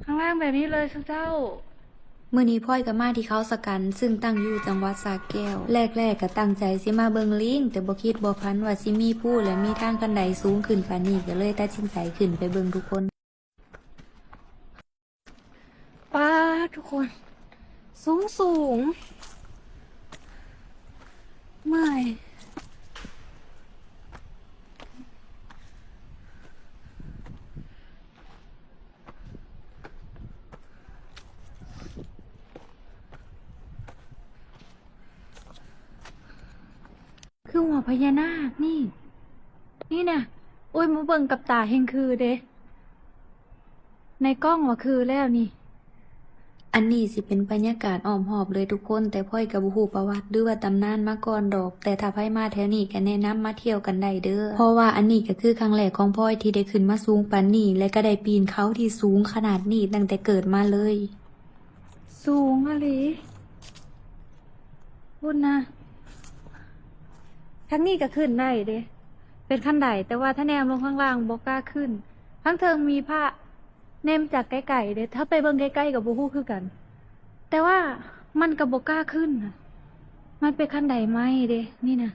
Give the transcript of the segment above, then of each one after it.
ຂ້າງລ່າງແບບນີ້ເລີຍຊຸມເຈົ້າ. ມື້ນີ້ພອຍກໍມາທີ່ເຂົາສະກັນ ຊຶ່ງຕັ້ງຢູ່ຈັງຫວັດສະແກ້ວ. ແລກໆກໍຕັ້ງໃຈຊິມາເບິ່ງລີງ ແຕ່ບໍ່ຄິດບໍ່ຝັນວ່າຊິມີພູ ແລະ ມີທາງຄັນໄດສູງຂຶ້ນປານນີ້ ກໍເລີຍຕັດສິນໃຈຂຶ້ນໄປເບິ່ງທຸກຄົນ. ປາດ ທຸກຄົນ ສູງໆ ເມື່ອຍ. ຄືຫົວພະຍານາກນີ້ ນີ້ນະ. ໂອ້ຍ ມາເບິ່ງກັບຕາແຮ່ງຄືເດ້ ໃນກ້ອງວ່າຄືແລ້ວນີ້. ອັນນີ້ຊິເປັນບັນຍາກາດອ້ອມຮອບເລີຍທຸກຄົນ, ແຕ່ພອຍກໍບໍ່ຮູ້ປະຫວັດ ຫຼືວ່າຕຳນານມາກ່ອນດອກ, ແຕ່ຖ້າໃຜມາແຖວນີ້ກໍແນະນຳມາທ່ຽວກັນໄດ້ເດີ້ ເພາະວ່າອັນນີ້ກໍຄືຄັ້ງແລກຂອງພອຍທີ່ໄດ້ຂຶ້ນມາສູງປານນີ້ ແລະກໍໄດ້ປີນເຂົາທີ່ສູງຂະໜາດນີ້ຕັ້ງແຕ່ເກີດມາເລີຍ. ສູງອີ່ຫຼີ ພຸ້ນນະ. ທາງນີ້ກໍຂຶ້ນໄດ້ເດ້ ເປັນຄັນໄດ, ແຕ່ວ່າຖ້າແນມລົງຂ້າງລ່າງບໍ່ກ້າຂຶ້ນ. ທາງເທິງມີພະ ແນມຈາກໃກ້ໆເດ້ ຖ້າໄປເບິ່ງໃກ້ໆກໍບໍ່ຮູ້ຄືກັນ, ແຕ່ວ່າມັນກໍບໍ່ກ້າຂຶ້ນນະ. ມັນເປັນຄັນໄດໄມ້ເດ້ ນີ້ນະ.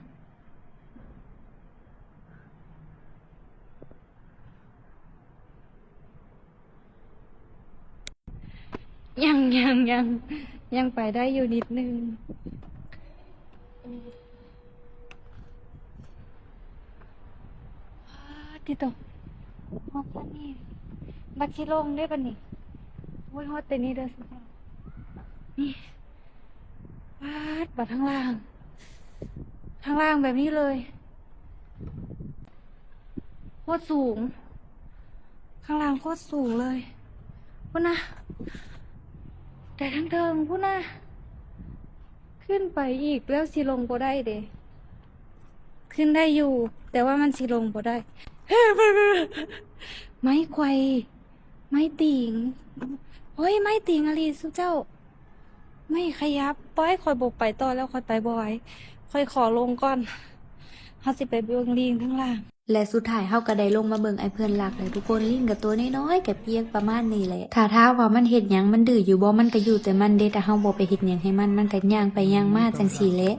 ຍັງ ຍັງ ຍັງ ຍັງໄປໄດ້ຢູ່ນິດໜຶ່ງ. ປາດຕິໂຕ ຮອດຊັ້ນນີ້ ບັດຊິລົງເດ້ບັດນີ້. ໂອ້ຍ ຮອດແຕ່ນີ້ເດີ ນີ້ ປາດ ບັດທາງລ່າງ ທາງລ່າງແບບນີ້ເລີຍ. ໂຄດສູງ ຂ້າງລ່າງໂຄດສູງເລີຍ ພຸ້ນນະ. ແຕ່ທາງເທິງພຸ້ນນະ ຂຶ້ນໄປອີກແລ້ວຊິລົງບໍ່ໄດ້ເດ້. ຂຶ້ນໄດ້ຢູ່ ແຕ່ວ່າມັນຊິລົງບໍ່ໄດ້. ໄມ້ໄຂວ່ ໄມ້ຕີງ ໂອ້ຍ ໄມ້ຕີງອີ່ຫຼີຊຸມເຈົ້າ. ໄມ້ຂະຫຍັບ ປອຍ ຂ້ອຍບໍ່ໄປຕໍ່ແລ້ວ ຂ້ອຍໄປບໍ່ໄຫວ ຂ້ອຍຂໍລົງກ່ອນ. ເຮົາຊິໄປເບິ່ງລີງທາງລ່າງ. ແລະສຸດທ້າຍເຮົາກໍໄດ້ລົງມາເບິ່ງໄອ້ເພື່ອນລັກແລ້ວທຸກຄົນ. ລີງກໍຕົວນ້ອຍໆ ກະປຽກປະມານນີ້ແຫຼະ. ຖ້າຖາມວ່າມັນເຮັດຫຍັງ ມັນດື້ຢູ່ບໍ່ ມັນກໍຢູ່ແຕ່ມັນເດ້. ຖ້າເຮົາບໍ່ໄປເຮັດຫຍັງໃຫ້ມັນ ມັນກໍຍ່າງໄປຍ່າງມາຈັ່ງຊີ້ແຫຼະ.